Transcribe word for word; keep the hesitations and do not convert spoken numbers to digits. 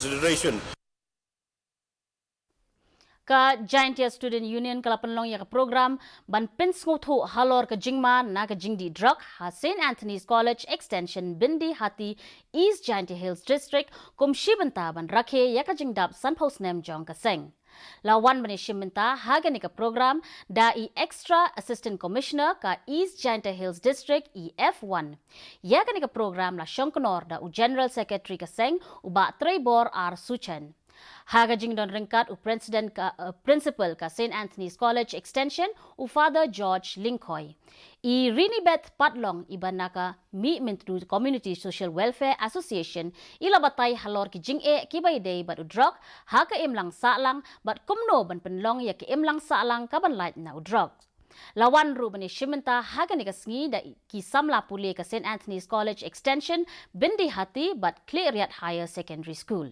Generation. Ka Jaintia Student Union ka la pynlong ïa ka program ban pynsngewthuh halor ka jingma na ka jingdih drok ha Saint Anthony's College Extension, Byndihati, East Jaintia Hills District, kum shi bynta ban rakhe ïa ka jingdap sanphew snem jong ka seng. La wan ban ïashim bynta ha kane ka program da i Extra Assistant Commissioner ka East Jaintia Hills District, E F one. Ïa kane ka program la shongknor da u General Secretary ka seng, u Bah Treibor R Suchen. Ha ka jingdon ryngkat u President ka, eh, Principal ka Saint Anthony's College Extension, u Father George Lyngkhoi. I Rinibeth Patlong, iba na ka Mihmyntdu Community Social Welfare Association, i la batai halor ki jingeh kiba ïadei bad u drok ha ka imlang sahlang, bad kumno ban pynlong ïa ka imlang sahlang kaban lait na u drok. La wan ruh ban ïashim bynta ha kane ka sngi da ki samla pule ka Saint Anthony's College Extension, Byndihati bad Khliehriat Higher Secondary School.